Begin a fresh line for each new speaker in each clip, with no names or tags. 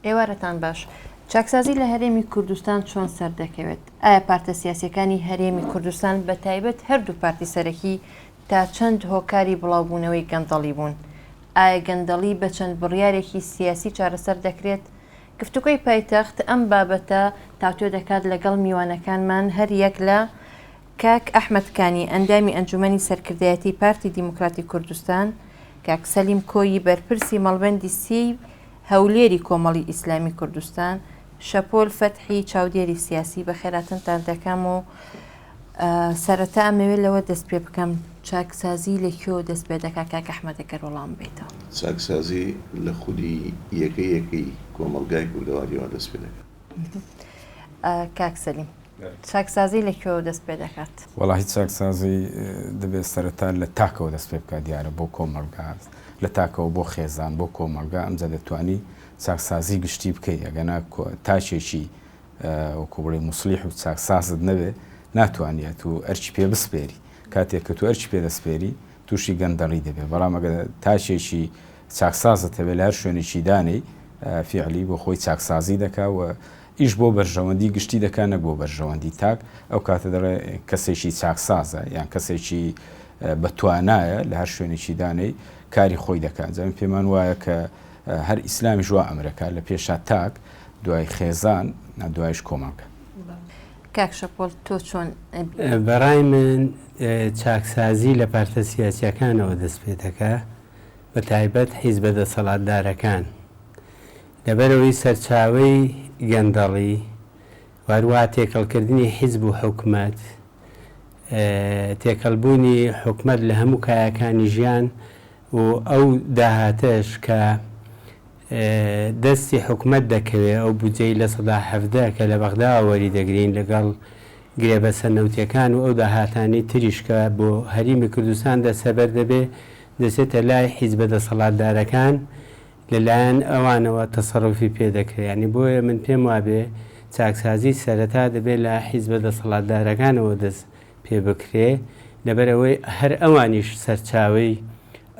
ئێوارەتان باش. چاکسازی لە هەرێمی کوردستان چۆن سەردەکەوێت؟ ئایا پارتە سیاسیەکانی هەرێمی کوردستان بە تایبەت هەردوو پارتی سەرەکی تا چەند هۆکاری بڵاوبوونەوەی گەندەڵی بوون؟ ئایا گەندەڵی بە چەند بڕیارێکی سیاسی چارەسەر دەکرێت؟ گفتوگۆی پایتەخت ئەم بابەتە تاوتوێ دەکات لەگەڵ میوانەکانمان هەریەک لە، کاک ئەحمەد کانی ئەندامی ئەنجومەنی سەرکردایەتی پارتی دیموکراتی کوردستان، کاک سەلیم کۆیی بەرپرسی مەڵبەندی سێی هەولێری کۆمەڵی ئیسلامی کوردستان، شەپۆل فەتحی چاودێری سیاسی بەخێراتنتان دەکەم و سەرەتا ئەمەوێت لەوە دەست پێ بکەم چاکسازی لە کوێوە دەست پێ دەکات کاک ئەحمەد ئەگەر وەڵام بەیتەوە.
چاکسازی لە خودی یەکە یەکەی کۆمەڵگای کوردەواریەوە دەست پێ دەکات.
کاک سەلیم چاکسازی لە کوێوە دەست پێ دەکات؟
وەڵاهی چاکسازی دەبێت سەرەتا لە تاکەوە دەست پێ بکات دیارە بۆ کۆمەڵگا لە تاکەوە بۆ خێزان بۆ کۆمەڵگا ئەمجا دەتوانی چاکسازی گشتی بکەی ئەگەنا تاکێکی وەکو بڵێ موسلیح و چاکسازت نەبێ ناتوانیت و ئەرکی پێ بسپێری کاتێک کە تو ئەرکی پێ دەسپێری تووشی گەندەڵی دەبێت بەڵام ئەگەر تاکێکی چاکسازت هەبێ لە هەر شوێنێکی دانێی فیعلی بۆ خۆی چاکسازی دەکا و ئیش بۆ بەرژەوەندی گشتی دەکا نەک بۆ بەرژەوەندی تاک ئەو کاتە دەڵێ کەسێکی چاکسازە یان کەسێکی بەتوانایە لە هەر شوێنێکی دانێی کاری خۆی دەکا جا من پێمان وایە کە هەر ئیسلامیش وا ئەمرەکا لە پێشا تاک دوای خێزان دوایش کۆمەڵگە.
کاک شەپۆل تۆ چۆن ئەبینی؟
بەڕای من چاکسازی لە پارتە سیاسیەکانەوە دەست پێدەکا بە تایبەت حیزبە دەسەڵاتدارەکان لەبەرئەوەی سەرچاوەی گەندەڵی و هەروەها تێکەڵکردنی حیزب و حکومەت تێکەڵبوونی حکومەت لە هەموو کایەکانی ژیان و ئەو داهاتەش کە دەستی حکومەت دەکەوێ ئەو بودجەی 17% کە لە بەغداوە وەری دەگرین لەگەڵ گرێبەستە نەوتیەکان و ئەو داهاتانەی تریش کە بۆ هەریمی کوردستان دەستەبەر دەبێ دەچێتە لای حیزبە دەسەڵاتدارەکان لە لایەن ئەوانەوە تەسەروفی پێ دەکرێ یانی بۆیە من پێم وابێ چاکسازی سەرەتا دەبێ لە حیزبە دەسەڵاتدارەکانەوە دەست پێ بکرێ لەبەر ئەوەی هەر ئەوانیش سەرچاوەی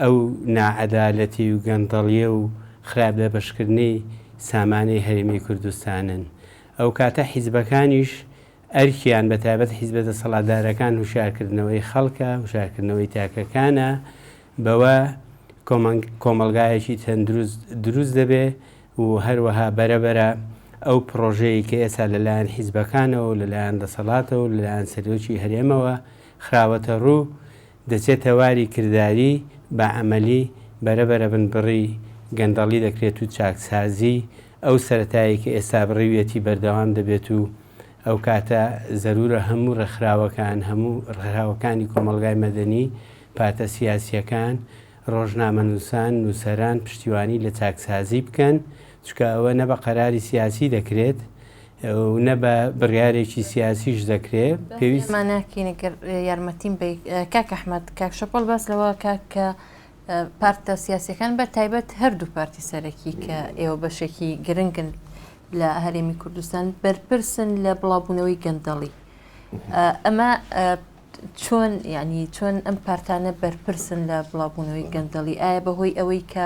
ئەو ناعەدالەتی و گەندەڵیە و خراپ دابەشکردنەی سامانەی هەرێمی کوردستانن ئەوکاتە حیزبەکانیش ئەرکیان بە تایبەت حیزبە دەسەڵاتدارەکان هوشیارکردنەوەی خەڵکە، هوشیارکردنەوەی تاکەکانە، بەوە کۆمەڵگایەکی تەندروست دروست دەبێ و هەروەها بەرەبەرە ئەو پڕۆژەیەی کە ئێستا لەلایەن حیزبەکانەوە و لەلایەن دەسەڵاتەوە و لەلایەن سەرۆکی هەرێمەوە خراوەتە ڕوو، دەچێتە واری کرداری، بە عەمەلی، بەرەبەرە بنبڕی گەندەڵی دەکرێت و چاکسازی ئەو سەرەتایەی کە ئێستا بڕیویەتی بەردەوام دەبێت و ئەوکاتە زەرورە هەموو ڕێکخراوەکان، هەموو ڕێکخراوەکانی کۆمەڵگای مەدەنی، پارتە سیاسییەکان، ڕۆژنامەنووسان، نووسەران پشتیوانی لە چاکسازی بکەن، چونکە ئەوە نە بە قەراری سیاسی دەکرێت و نە بە بڕیارێکی سیاسیش دەکرێت. پێویست.
ئێمە ناکەین گەر یارمەتیم بەی. کاک ئەحمەد، کاک شەپۆل باس لەوە کاک کە پارتە سیاسیەکان بە تایبەت هەردوو پارتی سەرەکی کە ئێوە بەشێکی گرنگن لە هەرێمی کوردستان بەرپرسن لە بڵاوبوونەوەی گەندەڵی ئەمە چۆن یعنی چۆن ئەم پارتانە بەرپرسن لە بڵاوبوونەوەی گەندەڵی ئایا بەهۆی ئەوەی کە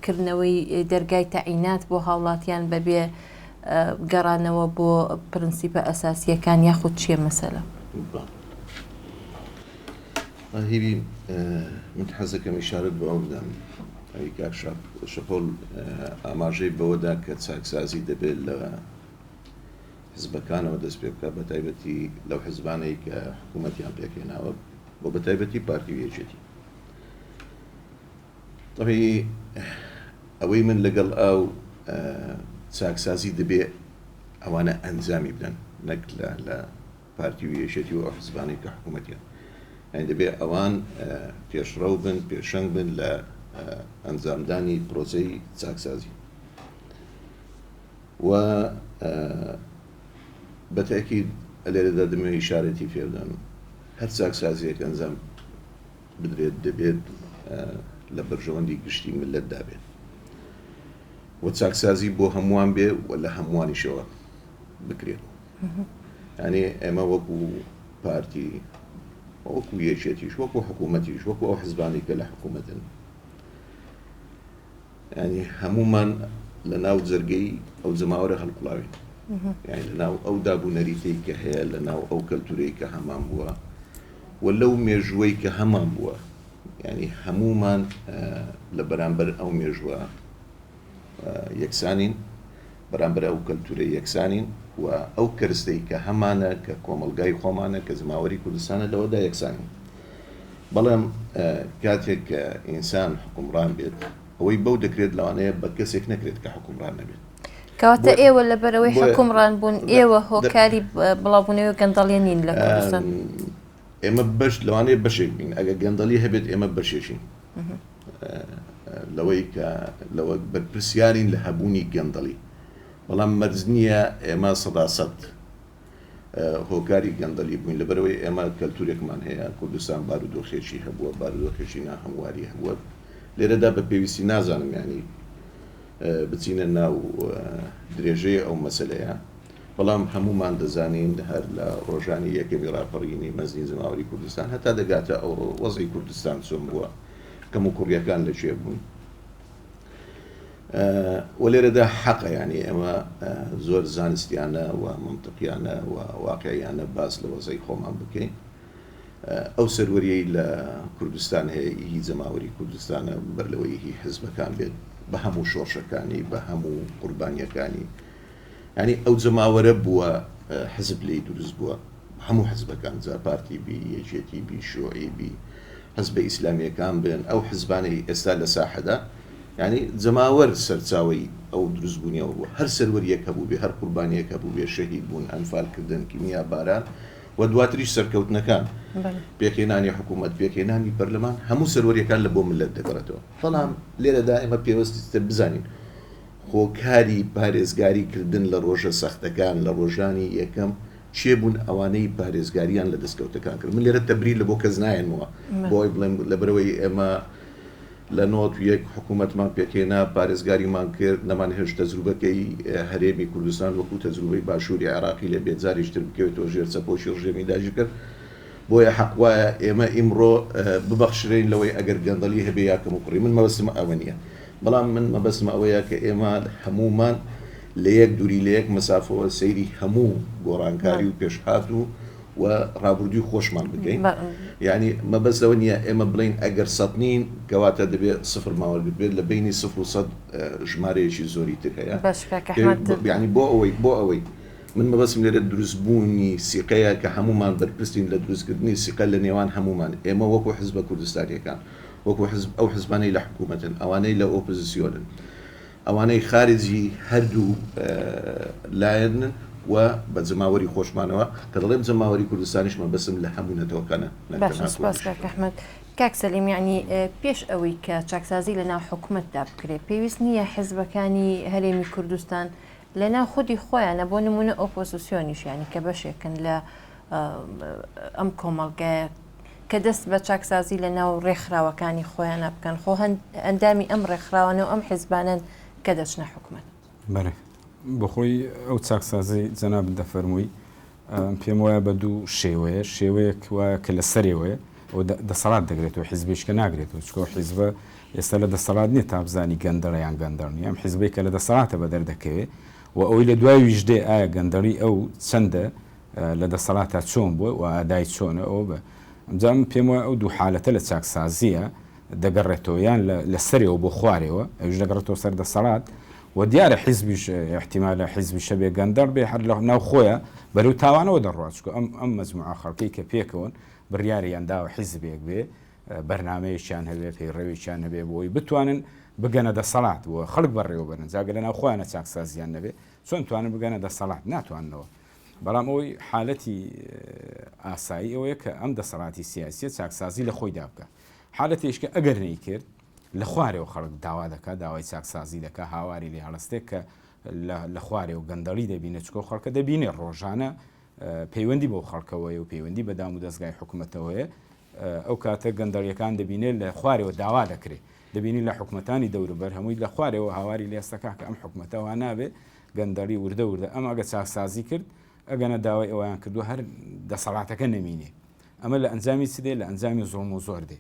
کردنەوەی دەرگای تەعینات بۆ هاوڵاتیان بەبێ گەڕانەوە بۆ پرنسیپە ئەساسیەکان یاخود چییە مەسەلە؟
هیوی من حەزەکەم ئیشارەت بە ئەوە بدەم ئەوی کاک شەپۆل ئاماژەی بەوەدا کە چاکسازی دەبێت لە حزبەکانەوە دەست پێ بکات بە تایبەتی لەو حزبانەی کە حکوومەتیان پێکهێناوە و بە تایبەتی پارتی و یەکێتی طبعی ئەوەی من لەگەڵ ئەو چاکسازی دەبێ ئەوانە ئەنجامی بدەن نەک لە پارتی و یەکێتی و ئەو حزبانەی کە حکوومەتیان یانی دەبێ ئەوان پێشڕەو بن پێشەنگ بن لە ئەنجامدانی پرۆسەی چاکسازی و بە تاکید لێرەدا دەمەوێت ئیشارەتی پێ بدەم هەر چاکسازیەک ئەنجام بدرێت دەبێت لە بەرژەوەندی گشتی ملەتدا بێت و چاکسازی بۆ هەمووان بێ و لە هەمووانیشەوە بکرێت یانی ئێمە وەکو پارتی وەکو یەکێتیش وەکو حکوومەتیش وەکو ئەو حزبانی کە لە حکوومەتن ینی هەمومان لە ناو جەرگەی ئەو جەماوەرە هەڵقوڵاوین. یانی لە ناو ئەو داب و نەریتەی کە هەیە، لە ناو ئەو کەلتورەی کە هەمان بووە و لەو مێژووەی کە هەمان بووە، یانی هەموومان لە بەرامبەر ئەو مێژووە یەکسانین، بەرامبەر ئەو کەلتورە یەکسانین و ئەو کەرستەی کە هەمانە، کە کۆمەڵگای خۆمانە، کە جەماوەری کوردستانە لەوەدا یەکسانین. بەڵام کاتێک کە ئینسان حوکمڕان بێت، ئەوەی بەو دەکرێت لەوانەیە بە کەسێک نەکرێت کە حوکمڕان نەبێت.
کەواتە ئێوە لەبەرئەوەی حوکمڕان بوون، ئێوە هۆکاری بڵاوبوونەوەی گەندەڵیە نین لە کوردستان؟
ئێمە بەش لەوانەیە بەشێک بین، ئەگەر گەندەڵی هەبێت ئێمە بەشێکین لەوەی کە لەوە بەرپرسیارین لە هەبوونی گەندەڵی، بەڵام مەرج نییە ئێمە سەداسەد هۆکاری گەندەلی بووین، لەبەرئەوەی ئێمە کەلتورێکمان هەیە، کوردستان بارودۆخێکی هەبووە، بارودۆخێکی ناهەمواری هەبووە، لێرەدا بە پێویستی نازانم یانی بچینە ناو درێژەی ئەو مەسەلەیە، بەڵام هەموومان دەزانین هەر لە ڕۆژانی یەکەمی ڕاپەڕینی مەزنی جەماوەری کوردستان هەتا دەگاتە ئەوڕۆ وەزعی کوردستان چۆن بووە، کەموکوڕییەکان لە کوێ بوون. و لێرەدا حەقە یانی ئێمە زۆر زانستیانە و مەنتقیانە و واقعیانە باس لە وەزعی خۆمان بکەین. ئەو سەروەریەی لە کوردستان هەیە هی جەماوەری کوردستانە بەر لەوەی هی حزبەکان بێت بە هەموو شۆڕشەکانی بە هەموو قوربانیەکانی یانی ئەو جەماوەرە بووە حزب لێی دروست بووە هەموو حزبەکان جا پارتی بی یەکێتی بی شوعی بی حزبە ئیسلامیەکان بن ئەو حزبانەی ئێستا لە ساحەدا یانی جەماوەر سەرچاوەی ئەو دروست بوونیەوە بووە هەر سەروەریەک هەبووبێ هەر قوربانیەک هەبووبێ شەهید بوون ئەنفال کردن کیمیا باران و دواتریش سەرکەوتنەکان پێکهێنانی حکوومەت پێکهێنانی پەرلەمان هەموو سەروەریەکان لە بۆ ملت دەگەڕێتەوە بەڵام لێرەدا ئێمە پێوەستە بزانین هۆکاری پارێزگاری کردن لە ڕۆژە سەختەکان، لە ڕۆژانی یەکەم کێ بوون ئەوانەی پارێزگاریان لە دەستکەوتەکان کرد؟ من لێرە تەبریر لە بۆ کەس نایەنمەوە بۆ ئەوەی بڵێم لەبەرئەوەی ئێمە لە 91 حکوومەتمان پێکهێنا پارێزگاریمان کرد نەمانهێشت تەجروبەکەی هەرێمی کوردستان وەکوو تەجروبەی باشووری عێراقی لێ بێت جارێکی تر بکەوێتەوە ژێر چەپۆکی ڕژێمی داگیرکەر. بۆیە حەق وایە ئێمە ئیمڕۆ ببەخشرێین لەوەی ئەگەر گەندەڵی هەبێ یا کەموکوڕی، من مەبەستم ئەوە نییە، بەڵام من مەبەستم ئەوەیە کە ئێمە هەموومان لە یەک دووری لە یەک مەسافەوە سەیری هەموو گۆڕانکاری و پێشهات و و ڕابردووی خۆشمان بکەین. یانی مەبەست لەوە نییە ئێمە بڵێین ئەگەر سەد نین کەواتە دەبێ سفرمان وەرگرتبێت، لە بەینی سفر و سەد ژمارەیەکی زۆری تر هەیە.
باش کاک ئەحمەد.
یانی بۆ ئەوەی بۆ ئەوەی من مەبەستم لێرە دروستبوونی سیقەیە کە هەموومان بەرپرسین لە دروستکردنی سیقە لە نێوان هەموومان، ئێمە وەکو حزبە کوردستانییەکان، وەکو حزب ئەو حزبانەی لە حکوومەتن، ئەوانەی لە ئۆپۆزسیۆنن، ئەوانەی خارجی هەردوو لایەنن و بە جەماوەری خۆشمانەوە، کە دەڵێم جەماوەری کوردستانیش مەبەستم لە هەموو نەتەوەکانە نەک
باشە
تەنها
سوپاس
کوردیش.
کاک ئەحمەد. کاک سەلیم یەعنی پێش ئەوەی کە چاکسازی لە ناو حکومەتدا بکرێ پێویست نییە حزبەکانی هەرێمی کوردستان لە ناو خودی خۆیانە بۆ نمونە ئۆپۆزسیۆنیش یانی کە بەشێکن لە ئەم کۆمەڵگایە کە دەست بە چاکسازی لە ناو ڕێکخراوەکانی خۆیانە بکەن خۆ ئەندامی ئەم ڕێکخراوانە و ئەم حزبانەن کە دەچنە حکومەت.
بەێ بەخۆی ئەو چاکسازی جەنابت دەفەرمووی پێم وایە بە دوو شێوەیە، شێوەیەک وایە کە لە سەرێوەیە و دەسەڵات دەگرێتەوە، حیزبیش کە ناگرێتەوە، چونکە ئەو حیزبە ئێستا لە دەسەڵات نییە تا بزانی گەندەڵە یان گەندەڵ نییە، ئەم حیزبەی کە لە دەسەڵاتە بەدەر دەکەوێ و ئەوەی لە دوای ویش دێ ئایا گەندەڵی ئەو چەندە لە دەسەڵاتا چۆن بووە و ئادای چۆنە ئەوە بە ئەمجا من پێم وایە ئەو دوو حالەتە لە چاکسازییە دەگەڕێتەوە یان لە سەرێوە بۆ خوارێوە ئەویش دەگەڕێتەوە سەر دەسەڵات و دیارە حیزبیش ئیحتیمالە حیزبیش هەبێ گەندەڵ بێ هەر لە ناو خۆیا بەرەو تاوانەوە دەڕوا چونکە ئەم ئەم مەجموعە خەڵکەی کە پێکەوەن بڕیاریان داوە حیزبێک بێ بەرنامەیەکیان هەبێ پەیڕەوێکیان هەبێ بۆی بتوانن بگەنە دەسەڵات و خەڵک بەڕێوە بەرن جا گەر لە ناو خۆیانە چاکسازیان نەبێ چۆن توانن بگەنە دەسەڵات ناتواننەوە بەڵام ئەوەی حالەتی ئاسایی ئەوەیە کە ئەم دەسەڵاتی سیاسیە چاکسازی لە خۆیدا بکە حالەتێش کە ئەگەر نەیکرد لە خوارەوە خەڵک داوا دەکات، داوای چاکسازی دەکات، هاواری لێ هەڵەستێ کە لە خوارەوە گەندەڵی دەبینێت، چونکە ئەو خەڵکە دەبینێت ڕۆژانە پەیوەندی بەو خەڵکەوەیە و پەیوەندی بە دامودەزگای حکومەتەوەیە، ئەو کاتە گەندەڵیەکان دەبینێت لە خوارەوە داوا دەکرێت، دەبینی لە حکومەتانی دەوروبەر هەمووی لە خوارەوە هاواری لێ هەستە کاکە ئەم حکومەتە وا نابێ گەندەڵی وردە وردە ئەم ئەگە چاکسازی کرد ئەگەنە داوای ئەویان کردووە هەر دەسەڵاتەکە نەمینێ ئەمە لە ئەنجامی چ دێ لە ئەنجامی زوڵم و زۆر دێ.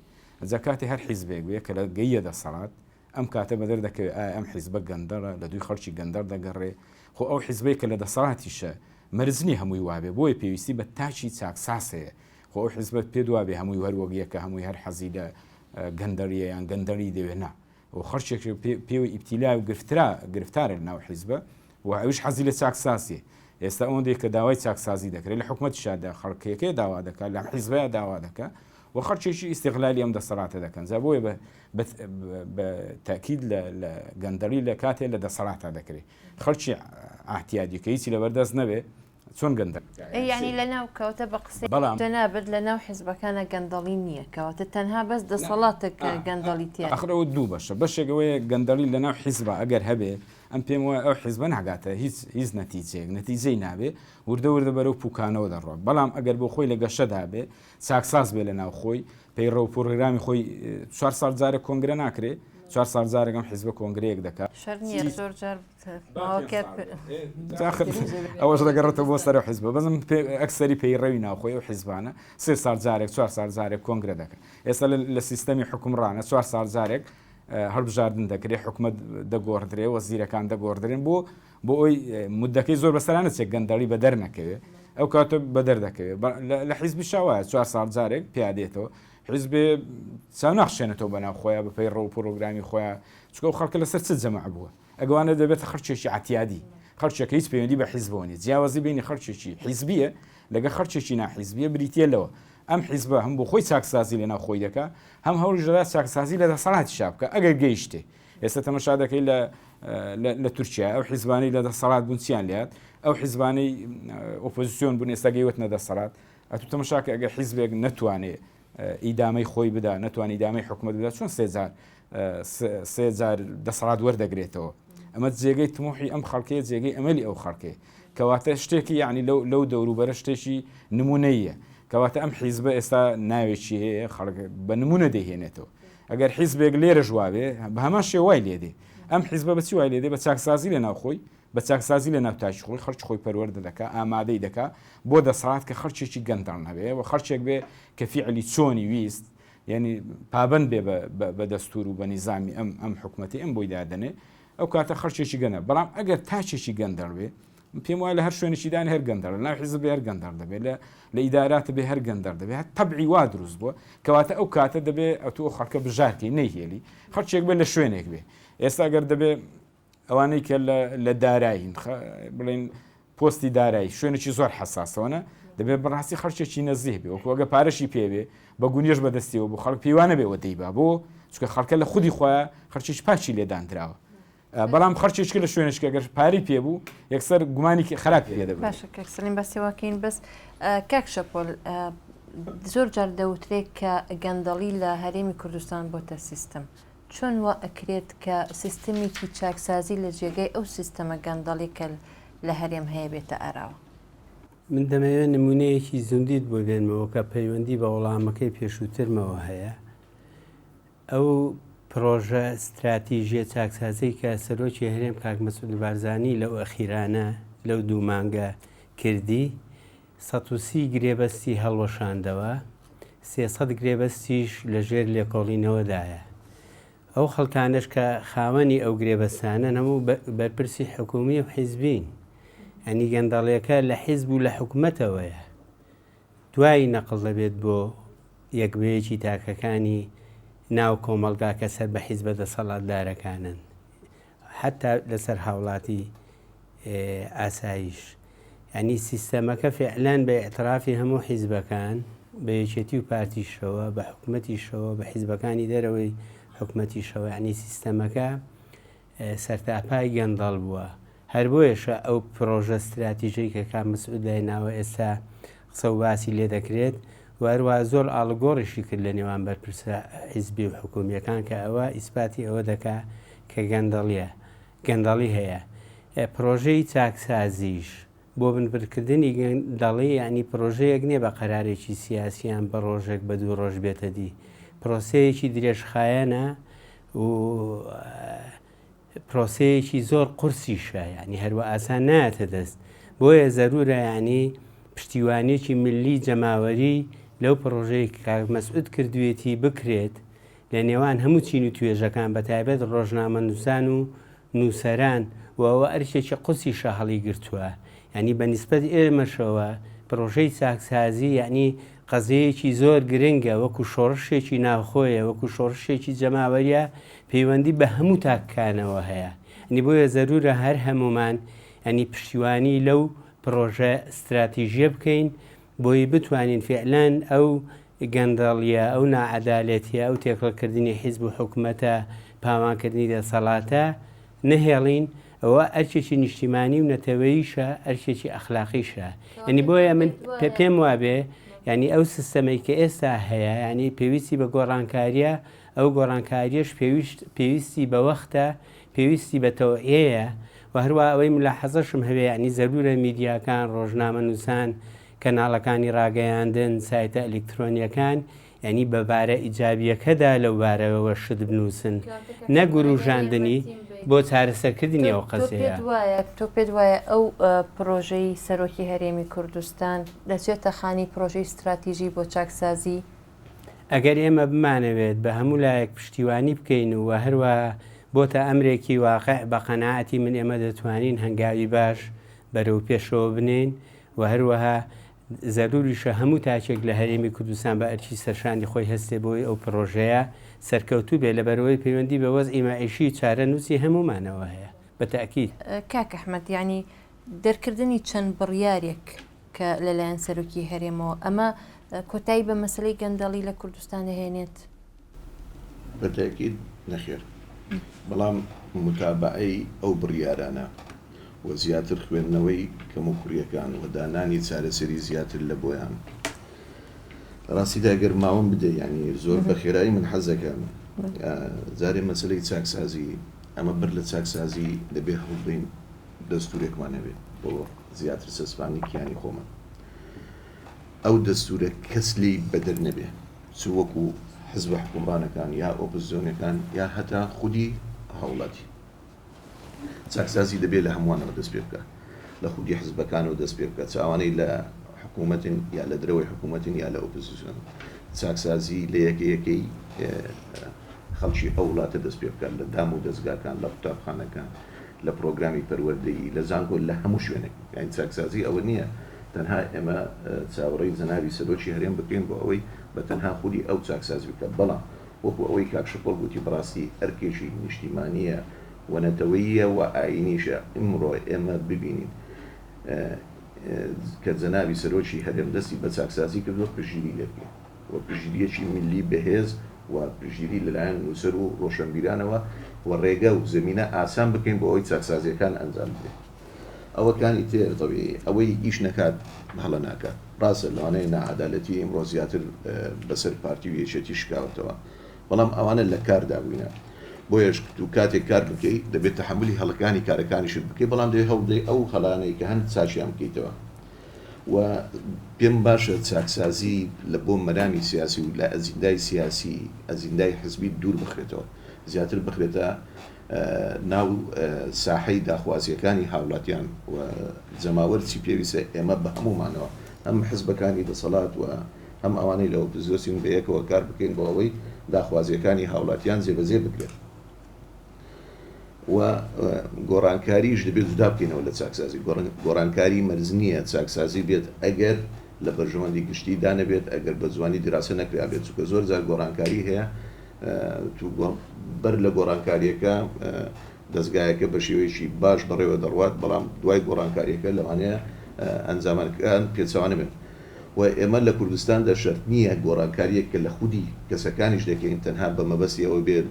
جا کاتێ هەر حیزبێک بێ کە لە گەییە دەسەڵات. ئەم کاتە بەدەر دەکەوێت ئایا ئەم حیزبە گەندەڵە لە دووی خەڵکی گەندەڵ دەگەڕێ خۆ ئەو حیزبەی کە لە دەسەڵاتیشە مەرج نیە هەمووی وابێ بۆیە پێویستی بە تاکی چاکساز هەیە خۆ ئەو حیزبەت پێت وابێ هەمووی هەر وەک یەکە هەمووی هەر حەزی لە گەندەڵیە یان گەندەڵی دەوێ نا و خەڵکێک پێوەی ئیبتیلا و گرفترا گرفتارە لە ناو حیزبە و ئەویش حەزی لە چاکسازیە ئێستا ئەوەندەی کە داوای چاکسازی دەکرێت لە حکومەتیشدا خەڵکەکەی داوا دەکات لەم حیزبەیە داوا دەکات و خەڵکێکی ئیستیغلالی ئەم دەسەڵاتە دەکەن جا بۆیە بە تاکید لە گەندەڵی لە کاتێ لە دەسەڵاتە دەکرێت خەڵکی ئاحتیادی کە هیچی لەبەردەست نەبێ چۆن گەندەڵ
یعنی لە ناو کەوتە بە قسەی بەڵام جەنابت لە ناو حزبەکانە گەندەڵی نییە کەواتە تەنها بەس دەسەڵاتە کە گەندەڵی تیا
ئەخر ئەوە دوو بەشە بەشێک ئەوەیە گەندەڵی لە ناو حیزبا ئەگەر هەبێ ئەم پێم وایە ئەو حیزبە ناگاتە هیچ هیچ نەتیجەیەک نەتیجەی نابێ وردە وردە بەرەو پوکانەوە دەڕوا بەڵام ئەگەر بۆ خۆی لە گەشەدا بێ چاکساز بێ لە ناو خۆی پەیڕەو و پرۆگرامی خۆی چوار ساڵ جارێک کۆنگرە ناکرێ چوار ساڵ جارێک ئەم حیزبە کۆنگرەیەک دەکات
شەرت نییە زۆر جار
ئەوەش دەگەڕێتەوە بۆ سەر حیزبە بەزم ئەکسەری پەیڕەوی ناوخۆی ئەو حیزبانە سێ ساڵ جارێک چوار ساڵ جارێک کۆنگرە دەکەن ئێستا لە سیستەمی حکومڕانە چوار ساڵ جارێک هەڵبژاردن دەکرێت حکومت دەگۆڕدرێ وەزیرەکان دەگۆڕدرێن بۆ بۆ ئەوی مدەکەی زۆر بەسەرانە چێک گەندەڵی بەدەر نەکەوێ ئەو کاتە بەدەر دەکەوێت لە حیزبی شاوایە چوار ساڵ جارێک پیادێتەوە حیزبێ چاو ناخشێنێتەوە بەناو خۆیان بە پەیڕەو و پرۆگرامی خۆیان چونکە ئەو خەڵکە لەسەر چ جەمع بووە ئەگەوانە دەبێتە خەڵکێکی عەتیادی، خەڵکێک کە هیچ پەیوەندی بە حیزبەوە نیە، جیاوازی بەینی خەڵکێکی حیزبیە لەگەڵ خەڵکێکی ناحیزبیە بریتیە لەوە ئەم حیزبە هەم بۆ خۆی چاکسازی لەناو خۆی دەکا هەم هەوڵیش دەدات چاکسازی لە دەسەڵاتیشا بکا ئەگەر گەیشتێ. ئێستا تەمەشا دەکەی لە لە تورکیا ئەو حیزبانەی لە دەسەڵات بوون چیان لێهات، ئەو حیزبانەی ئۆپۆزیسیۆن بوون ئێستا گەیوەتنە دەسەڵات. ئەتوو تەمەشاکە ئەگەر حیزبێک نەتوانێ ئیدامەی خۆی بدا نەتوانێ ئیدامەی حکومەت بدا چۆن سێ جار سێ جار دەسەڵات وەردەگرێتەوە ئەمە جێگەی تموحی ئەم خەڵکەیە جێگەی ئەمەلی ئەو خەڵکەیە کەواتە شتێکی یعنی لەو لەو دەوروبەرە شتێکی نمونەیە کەواتە ئەم حیزبە ئێستا ناوێکی هەیە خەڵک بە نمونە دەیهێنێتەوە ئەگەر حیزبێک لێرە ژوابێ بە هەمان شێوای لێدێ ئەم حیزبە بەچی وای لێدێ بە چاکسازی لە ناوخۆی بە چاکسازی لە ناو تاکی خۆی خەڵکی خۆی پەروەردە دەکا، ئامادەی دەکا بۆ دەسەڵات کە خەڵکێکی گەندەڵ نەبێ و خەڵکێک بێ کە فیعلی چۆنی ویست یعنی پابەند بێ بە دەستور و بە نیزامی ئەم ئەم حکومەتی ئەم بۆی دادەنێ ئەو کاتە خەڵکێکی گەنە بەڵام ئەگەر تاکێکی گەندەڵ بێ پێم وایە لە هەر شوێنێکی دان هەر گەندەڵ ناو حیزب بێ هەر گەندەڵ دەبێت لە لە ئیدارات بێ هەر گەندەڵ دەبێت هەر تەبعی وا دروست بووە کەواتە ئەو کاتە دەبێ ئەتوو ئەو خەڵکە بژارکەی نەیهێلی خەڵکێک بێ لە شوێنێک بێ ئێستا گەر دەبێ ئەوانەی کە لە دارایین بڵێن پۆستی دارایی شوێنێکی زۆر حەساسەوەە دەبێت بەڕاستی خەڵکێکی نەزیه بێ وەکو ئەگە پارەشی پێبێ بە گونیش بەدەستیەوە بۆ خەڵک پێیوانە بێ وە دەیبا بۆ چونکە خەڵکە لە خودی خۆیان خەڵکیش پاچی لێدانراوە بەڵام خەرچێکی لە شوێنشکە گەر پارەی پێبوو یەکسەر گومانێکی خراپ پێ دەبێت.
باشە کاک سەلیم باسی واکەین بەس کاک شەپۆل زۆر جار دەوترێت کە گەندەڵی لە هەرێمی کوردستان بۆتە سیستم چۆن وا ئەکرێت کە سیستمێکی چاکسازی لە جێگای ئەو سیستەمە گەندەڵی کە لە هەرێم هەیە بێتە ئاراوە؟
من دەمەوێت نمونەیەکی زیندیت بۆ بێنمەوە کە پەیوەندی بە وەڵامەکەی پێشووترمەوە هەیە. ئەو پرۆژە ستراتیژیە چاکسازیەی کە سەرۆکی هەرێم کاک مەسعود بارزانی لەو ئەخیرانە لەو دوو مانگە کردی، 130 گرێبەستی هەڵوەشاندەوە، 300 گرێبەستیش لە ژێر لێکۆڵینەوەدایە. ئەو خەڵکانەش کە خاوەنی ئەو گرێبەستانەن هەموو بەرپرسی حکوومی و حیزبین. یانی گەندەڵیەکە لە حیزب و لە حکومەتەوەیە. دوایی نەقڵ دەبێت بۆ یەک بە یەکی تاکەکانی ناو کۆمەڵگا کە سەر بە حیزبە دەسەڵاتدارەکانن. حەتا لەسەر هاوڵاتی ئاساییش. یانی سیستەمەکە فعلەن بە ئیعترافی هەموو حیزبەکان، بە یەکێتی و پارتیشەوە، بە حکومەتیشەوە، بە حیزبەکانی دەرەوەی حکومەتیشەوە، یانی سیستەمەکە سەرتاپای گەندەڵ بووە. هەر بۆیەشە ئەو پرۆژە ستراتیژەی کە کاک مەسعود دایناوە ئێستا قسە و باسی لێ دەکرێت و هەروەها زۆر ئاڵوگۆڕیشی کرد لە نێوان بەرپرسە حیزبی و حکومییەکان کە ئەوە ئیسپاتی ئەوە دەکا کە گەندەڵیە گەندەڵی هەیە. پرۆژەی چاکسازیش بۆ بنبڕکردنی گەندەڵی یانی پرۆژەیەک نیە بە قەرارێکی سیاسی یان بە ڕۆژێک بە دوو ڕۆژ بێتە دی. پرۆسەیەکی درێژخایەنە و پرۆسەیەکی زۆر قورسیشە یانی هەروە ئاسان نایەتە دەست بۆیە زەرورە یانی پشتیوانیەکی ملی جەماوەری لەو پرۆژەی کاک مەسعود کردوێتی بکرێت. لە نێوان هەموو چین و توێژەکان بە تایبەت ڕۆژنامەنووسان و نووسەران و ئەوە ئەرکێکی قورسیشە هەڵیگرتووە یانی بە نیسبەت ئێمەشەوە پڕۆژەی چاکسازی یانی قەزیەیەکی زۆر گرنگە وەکو شۆڕشێکی ناوخۆیە وەکو شۆڕشێکی جەماوەریە پەیوەندی بە هەموو تاکەکانەوە هەیە یانی بۆیە زەرورە هەر هەموومان یانی پشتیوانی لەو پڕۆژە ستراتیژیە بکەین بۆی بتوانین فعلەن ئەو گەندەڵیە ئەو ناعەدالەتیە ئەو تێکەڵکردنی حیزب و حکومەتە پاوانکردنی دەسەڵاتە نەهێڵین ئەوە ئەرکێکی نیشتیمانی و نەتەوەییشە ئەرکێکی ئەخلاقیشە یعنی بۆیە من پێم وابێ یعنی ئەو سیستەمەی کە ئێستا هەیە یعنی پێویستی بە گۆڕانکاریە ئەو گۆڕانکاریەش پێویست پێویستی بە وەختە پێویستی بە تەوعیەیە و هەروە ئەوەی ملاحەزەشم هەبێ یعنی زەرورە میدیاکان ڕۆژنامەنووسان کەناڵەکانی ڕاگەیاندن سایتە ئەلیکترۆنیەکان یانی بە بارە ئیجابیەکەدا لەو بارەوە شت بنووسن نەک وروژاندنی بۆ چارەسەرکردنی ئەو قەزیەیە.
تۆ پێت وایە ئەو پرۆژەی سەرۆکی هەرێمی کوردستان دەچێتە خانی پرۆژەی ستراتیژی بۆ چاکسازی؟
ئەگەر ئێمە بمانەوێت بە هەموو لایەک پشتیوانی بکەین و هەروەها بۆتە ئەمرێکی واقع بە قەناعەتی من ئێمە دەتوانین هەنگاوی باش بەرەو پێشەوە بنێین و هەروەها زەروریشە هەموو تاکێک لە هەرێمی کوردستان بە ئەرکی سەرشانی خۆی هەستێ بۆی ئەو پڕۆژەیە سەرکەوتوو بێ لەبەرئەوەی پەیوەندی بە وەزعی مەعیشی و چارەنووسی هەموومانەوە هەیە بە تەئکید.
کاک ئەحمەد یانی دەرکردنی چەند بڕیارێک کە لەلایەن سەرۆکی هەرێمەوە ئەمە کۆتایی بە مەسەلەی گەندەڵی لە کوردستان دەهێنێت؟
بە تەئکید نەخێر بەڵام موتابەعەی ئەو بڕیارانە و زیاتر خوێندنەوەی کەموکوڕیەکان و دانانی چارەسەری زیاتر لە بۆیان. لە ڕاستیدا گەر ماوەم بدەی یانی زۆر بە خێرایی من حەزەکەم جارێ مەسەلەی چاکسازی ئەمە بەر لە چاکسازی دەبێ هەوڵبەین دەستورێکمان هەبێ بۆ زیاتر چەسپاندنی کیانی خۆمان. ئەو دەستورە کەس لێی بەدەر نەبێ چ وەکو حزبە حوکمڕانەکان یا ئۆپۆزسیۆنەکان یا هەتا خودی هاوڵاتی. چاکسازی دەبێت لە هەمووانەوە دەست پێ بکات، لە خودی حزبەکانەوە دەست پێ بکات، چ ئەوانەی لە حکوومەتن یا لە دەرەوەی حکوومەتن یا لە ئۆپۆزیسیۆن. چاکسازی لە یەکە یەکەی خەڵکی ئەو وڵاتە دەست پێ بکات، لە دام و دەزگاکان، لە قوتابخانەکان، لە پرۆگرامی پەروەردەیی، لە زانکۆ، لە هەموو شوێنێک. یانی چاکسازی ئەوە نییە تەنها ئێمە چاوەڕێی جەنابی سەرۆکی هەرێم بکەین بۆ ئەوەی بە تەنها خودی ئەو چاکسازی بکات، بەڵام وەکو ئەوەی کاک شەپۆل گوتی بەڕاستی ئەرکێکی نیشتیمانییە و نەتەوەییە و ئایینیشە ئیمڕۆ ئێمە ببینین کە جەنابی سەرۆکی هەرێم دەستی بە چاکسازی کردووە پشتگیری لێ بکەین و پشتگیرییەکی میللی بەهێز و پشتگیری لەلایەن نووسەر و ڕۆشەنبیرانەوە و ڕێگە و زەمینە ئاسان بکەین بۆ ئەوەی چاکسازییەکان ئەنجام بدرێت. ئەوەکانی تر تەبیعی ئەوەی ئیش نەکات هەڵە ناکات. ڕاستە لەوانەیە ناعەدالەتی ئیمڕۆ زیاتر بەسەر پارتی و یەکێتی شکاوەتەوە بەڵام ئەوانە لە کاردا بووینە بۆیەش تو کاتێک کار بکەی دەبێت تەحەمولی هەڵەکانی کارەکانیشت بکەی بەڵام دەبێت هەوڵ بدەی ئەو هەڵانەی کە هەن چاکیان بکەیتەوە و پێم باشە چاکسازی لە بۆ مەرامی سیاسی و لە ئەجیندای سیاسی ئەجیندای حزبی دوور بخرێتەوە زیاتر بخرێتە ناو ساحەی داخوازییەکانی هاوڵاتیان و جەماوەر چی پێویستە ئێمە بە هەموومانەوە هەم حزبەکانی دەسەڵات و هەم ئەوانەی لە ئۆپزیۆسین بەیەکەوە کار بکەین بۆ ئەوەی داخوازییەکانی هاوڵاتیان جێبەجێ بکرێت و گۆڕانکاریش دەبێت جودا بکەینەوە لە چاکسازی گۆڕانکاری مەرج نییە چاکسازی بێت ئەگەر لە بەرژەوەندی گشتی دانەبێت ئەگەر بە جوانی دیراسە نەکرابێت چونکە زۆر جار گۆڕانکاری هەیە بەر لە گۆڕانکارییەکە دەزگایەکە بە شێوەیەکی باش بەڕێوە دەڕوات، بەڵام دوای گۆڕانکارییەکە لەوانەیە ئەنجامەکان پێچەوانە بن و ئێمە لە کوردستاندا شەرت نییە گۆڕانکارییەک کە لە خودی کەسەکانیش دەکەین تەنها بە مەبەستی ئەوە بێت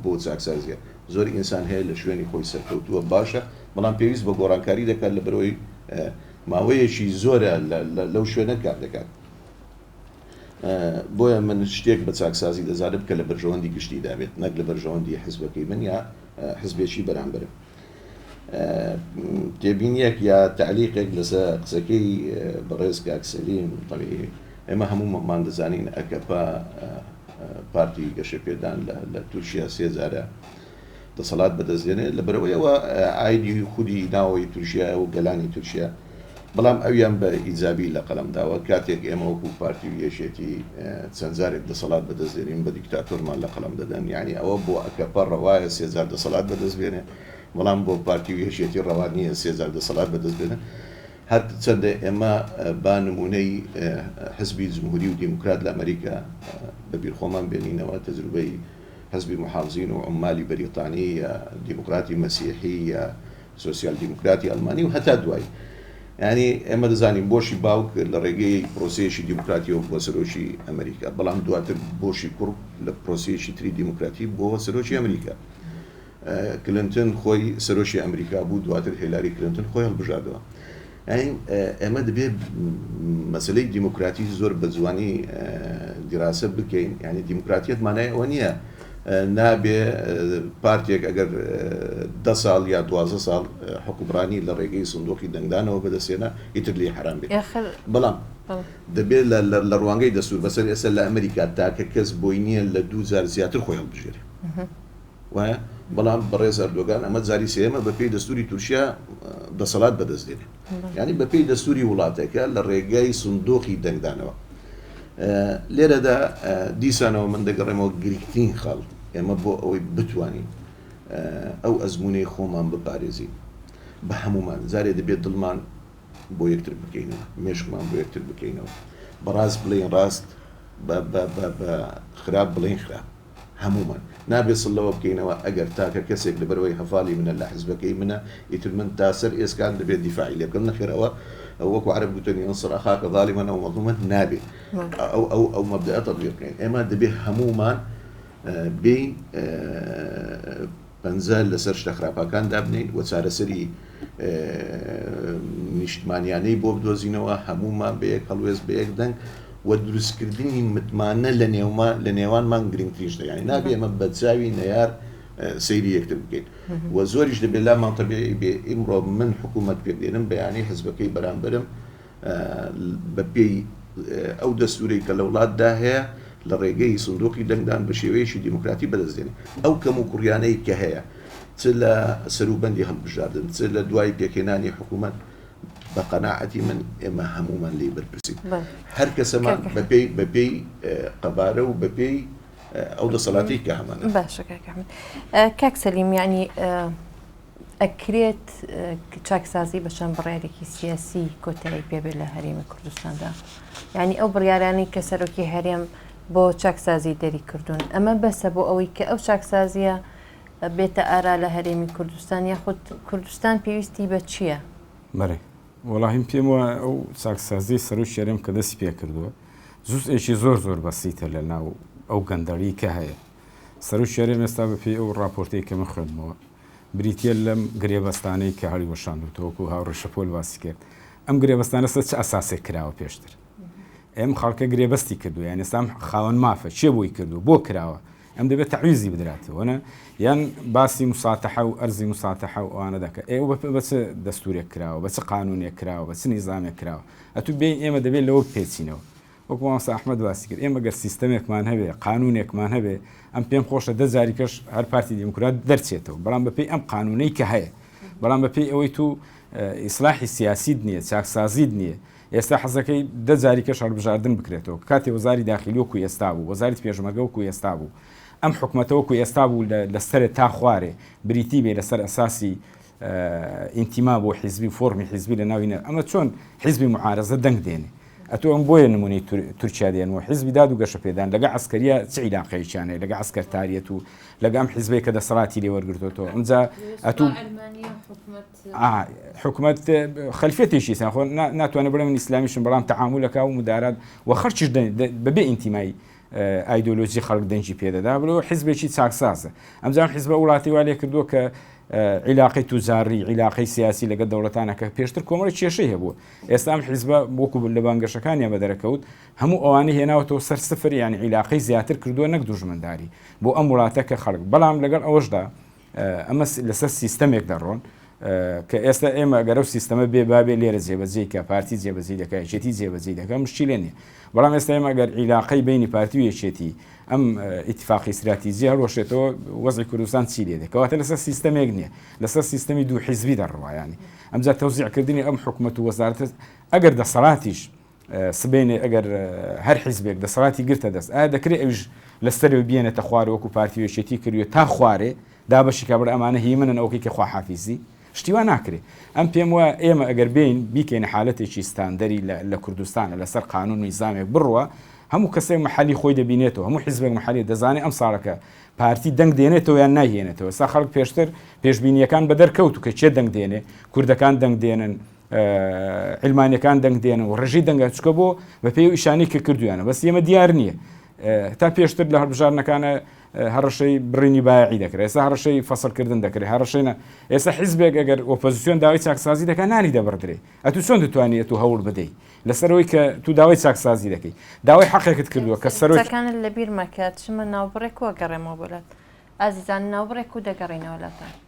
بۆ چاکسازییە. زۆر ئینسان هەیە لە شوێنی خۆی سەرکەوتووە باشە، بەڵام پێویست بە گۆڕانکاری دەکات لەبەرئەوەی ماوەیەکی زۆرە لەو شوێنە کار دەکات. بۆیە من شتێک بە چاکسازی دەزانم کە لە بەرژەوەندی گشتیدا بێت نەک لە بەرژەوەندی حزبەکەی من یا حزبێکی بەرامبەرم. تێبینیەک یا تەعلیقێک لەسەر قسەکەی بەڕێز کاک سەلیم، تەبیعی ئێمە هەموومان دەزانین ئەکەپە پارتی گەشەپێدان لە تورکیا سێ جارە دەسەڵات بەدەست دێنێت، لەبەرئەوەی ئەوە ئایدی خودی ناوەوەی تورکیایە و گەلانی تورکیا. بەڵام ئەویان بە ئیجابی لە قەلەم داوە. کاتێک ئێمە وەکو پارتی و یەکێتی چەند جارێک دەسەڵات بەدەست دێنین بە دیکتاتۆرمان لە قەڵەم دەدەن. یانی ئەوە بۆ ئەکەپە ڕەوایە سێ جار دەسەڵات بەدەست بێنێ، بەڵام بۆ پارتی و یەکێتی ڕەوا نییە سێ جار دەسەڵات بەدەست بێنن. هەر چەندە ئێمە با نموونەی حزبی جمهوری و دیموکرات لە ئەمەریکا بە بیر خۆمان بێنینەوە، تەجروبەی حزبی موحافزین و عوممالی بەریتانی یا دیموکراتی مەسیحی یا سۆسیال دیموکراتی ئەڵمانی و هەتا دوایی. یانی ئێمە دەزانین بۆشی باوک لە ڕێگەی پرۆسەیەکی دیموکراتیەوە بووە سەرۆکی ئەمریکا، بەڵام دواتر بۆشی کوڕ لە پرۆسەیەکی تری دیموکراتی بووە سەرۆکی ئەمریکا. کلنتن خۆی سەرۆکی ئەمریکا بوو، دواتر هێلاری کلنتن خۆی هەڵبژاردەوە. یانی ئێمە دەبێ مەسەلەی دیموکراتی زۆر بە جوانی دیراسە بکەین. یانی دیموکراتیەت مانای ئەوە نییە نابێ پارتێک ئەگەر دە ساڵ یا 12 ساڵ حکومڕانی لە ڕێگەی سندوقی دەنگدانەوە بەدەستێنا ئیتر لێی حەرام بێ. بەڵام دەبێت لە ڕوانگەی دەستور بەسەر ئێستا لە ئەمریکا تاکە کەس بۆی نییە لە دوو جار زیاتر خۆی هەڵبژێرێ. وایە، بەڵام بەڕێز ئەردۆگان ئەمە جاری سێیەمە بە پێی دەستوری تورکیا دەسەڵات بەدەست دێنێ. یانی بە پێی دەستوری وڵاتەکە لە ڕێگای سندوقی دەنگدانەوە. لێرەدا دیسانەوە من دەگەڕێمەوە گرنگترین خاڵ، ئێمە بۆ ئەوەی بتوانین ئەو ئەزموونەی خۆمان بپارێزین بە هەموومان جارێ دەبێت دڵمان بۆ یەکتر بکەینەوە، مێشکمان بۆ یەکتر بکەینەوە، بە ڕاست بڵێین ڕاست، بە خراپ بڵێین خراپ. هەموومان. نابێ سڵ لەوە بکەینەوە ئەگەر تاکە کەسێک لەبەرئەوەی هەڤاڵی منە لە حزبەکەی منە ئیتر من تا سەر ئێسکان دەبێ دیفاعی لێ بکەم نەخێر ئەوە وەکو عەرەب گوتەنی انصر اخاک ظالما او مظلوما نابێ ئەو ئەو ئەو مەبدەئە تەطبیق بکەین ئێمە دەبێ هەموومان بێین پەنجە لەسەر شتە خراپاکان دابنێین و چارەسەری نیشتمانیانەی بۆ بدۆزینەوە، هەموومان بە یەک هەڵوێست بە یەک دەنگ و دروستکردنی متمانە لە نێوما لە نێوانمان گرنگترین شتە یانی نابێ ئێمە بە چاوی نەیار سەیری یەکتر بکەین و زۆریش دەبێت لامان تەبیعی بێ ئیمڕۆ من حکوومەت پێک دێنم بەیانی حزبەکەی بەرامبەرم بەپێی ئەو دەستوورەی کە لە وڵاتدا هەیە لە ڕێگەی سندوقی دەنگدان بە شێوەیەکی دیموکراتی بەدەست دێنێ. ئەو کەموکوڕیانەی کە هەیە چ لە سەروبەندی هەڵبژاردن چ لە دوای پێکهێنانی حکوومەت بە قەناعەتی من ئێمە هەموومان لێی بەرپرسین. هەر کەسەمان بەپێی بەپێی قەبارە و بەپێی ئەو دەسەڵاتەی کە هەمانە.
باشە کاک ئەحمەد. کاک سەلیم یانی ئەکرێت چاکسازی بە چەند بڕیارێکی سیاسی کۆتایی پێبێت لە هەرێمی کوردستاندا یعنی ئەو بڕیارانەی کە سەرۆکی هەرێم بۆ چاکسازی دەری کردوون ئەمە بەسە بۆ ئەوەی کە ئەو چاکسازیە بێتە ئارا لە هەرێمی کوردستان یاخود کوردستان پێویستی بە چییە؟
بەڵێ وەڵاهیم پێم وایە ئەو چاکسازیەی سەرۆکی هەرێم کە دەستی پێکردووە جوزئێکی زۆر زۆر بەسیتە لە ناو ئەو گەندەڵی کە هەیە سەرۆکی هەرێم ئێستا بەپێی ئەو ڕاپۆرتەی کە من خوێندمەوە بریتییە لەم گرێبەستانەی کە هەڵیوەشاندووتەوە وەکو هاوڕێ شەپۆل باسی کرد ئەم گرێبەستانە سەر چ ئەساسێک کراوە پێشتر ئەم خەڵکە گرێبەستی کردو یان ئێستا خاوەن مافە چێ بۆی کردو بۆ کراوە ئەم دەبێت تەعویزی بدراتەوە نە یان باسی مساتەحە و ئەرزی مساتەحە و ئەوانە دەکە ئێوە بە چ دەستورێک کراوە بە چ قانونێک کراوە بە چ نیزامێک کراوە ئەتو بێین ئێمە دەبێت لەوە پێچینەوە وەکو مامۆستا ئەحمەد باسی کرد ئێمە گەر سیستەمێکمان هەبێ قانونێکمان هەبێ ئەم پێم خۆشە دە جاری کەش هەر پارتی دیموکرات دەرچێتەوە بەڵام بەپێی ئەم قانونەی کە هەیە بەڵام بەپێی ئەوەی تو ئیسلاحی سیاسیت نییە چاکسازیت نییە ئێستا حەزەکەی دە جاری کەش هەڵبژاردن بکرێتەوە کاتێ وەزاری داخلی وەکو ئێستا بوو وەزارەتی پێشمەرگە وەکو ئێستا بوو ئەم حکومەتە وەکو ئێستا بوو لە سەرێ تا خوارێ بریتی بێ لەسەر ئەساسی ئینتیما بۆ حیزبی و فۆرمی حیزبی لە ناوی نە ئەمە چۆن حیزبی معارەزە دەنگ دێنێ ئەتۆ ئەم بۆیە نمونەی تورکیا دێنەوە حیزبی داد و گەشەپێدان لەگە عەسکەریە چ عیلاقەیەکیان هەیە لەگە عەسکەرتاریەت و لەگە ئەم حیزبەی کە دەسەڵاتی لێ وەرگرتۆتەوە ئەمجا ئەتوو حکومەت خەلفێتێکی سان خۆ ناتوانێت بڵێ من ئیسلامیشم بەڵام تەعامولەکە و مدارات و خەرچیش بەبێ ئینتیمای ئایدۆلۆژی خەڵک دەنگی پێدەدا بڵێ حیزبێکی چاکسازە ئەمجا ئەم حیزبە وڵاتی وا لێ کردووە کە عیلاقەی توجاری عیلاقەی سیاسی لەگەڵ دەوڵەتانە کە پێشتر کۆمەڵی کێشەی هەبوو ئێستا ئەم حیزبە وەکو لە بانگەشەکانیان بە دەرەکەوت هەموو ئەوانەی هێناوەتەوە سەر سفر یعنی عیلاقەی زیاتر کردووە نەک دوژمنداری بۆ ئەم وڵاتە کە خەڵک بەڵام لەگەڵ ئەوەشدا ئەمە لەسەر سیستەمێک دەڕۆن. کە ئێستا ئێمە گەر ئەو سیستەمە بێ بابێ لێرە جێبەجێی کە پارتی جێبەجێی دەکا یەکێتی جێبەجێی دەکا مشکیلە نییە بەڵام ئێستا ئێمە گەر عیلاقەی بینی پارتی و یەکێتی ئەم ئیتفاقی استراتیجی هەڵوەشێتەوە وەزعی کوردستان چی لێ دێ کەواتە لەسەر سیستەمێک نییە لەسەر سیستەمی دوو حیزبی دەڕوا ینی ئەمجا تەوزیعکردنی ئەم حکومەت و وەزارەتە ئەگەر دەسەڵاتیش سبەینێ ئەگەر هەر حیزبێک دەسەڵاتی گرتە دەست ئایا دەکرێت ئەویش لە سەرەوە بێنێتە خوارێ وەکو پارتی و یەکێتی کردوێ تا خوارێ دابەشی کا بڵێ ئەمانە هی منن ئەوکەی کە خواحافیزی شتی وا ناکرێ ئەم پێم وایە ئێمە ئەگەر بێین بیکەینە حالەتێکی ستاندەری لە کوردستانە لەسەر قانون و نیزامێک بڕوا هەموو کەسێک محەلی خۆی دەبینێتەوە هەموو حیزبێک محەلی دەزانێ ئەم ساڵەکە پارتی دەنگ دێنێتەوە یان نایهێنێتەوە ئێستا خەڵک پێشتر پێشبینیەکان بەدەر کەوت و کە کێ دەنگ دێنێ کوردەکان دەنگ دێنن عیلمانیەکان دەنگ دێنن و ڕژی دەنگە چکە بۆ بە پێی ئیشانی کە کردویانە بەس ئێمە دیار نییە تا پێشتر لە هەڵبژاردنەکانە هەڕەشەی بڕینی بایعی دەکرێت ئێستا هەڕەشەی فەسڵکردن دەکرێت هەڕەشەی نە ئێستا حیزبێک ئەگەر ئۆپۆزیسیۆن داوای چاکسازی دەکات نانی دەبڕدرێ ئەتو چۆن دەتوانی ئەتو هەوڵ بدەیت لەسەرەوەی کە تو داوای چاکسازی دەکەی داوای حەقێکت کردووە کە
سەرۆکانت لەبیر مەکە چمە ناوبڕێک وەگەڕێمەوە بۆ لات ئازیزان ناوبڕێک و دەگەڕینەوە لاتان.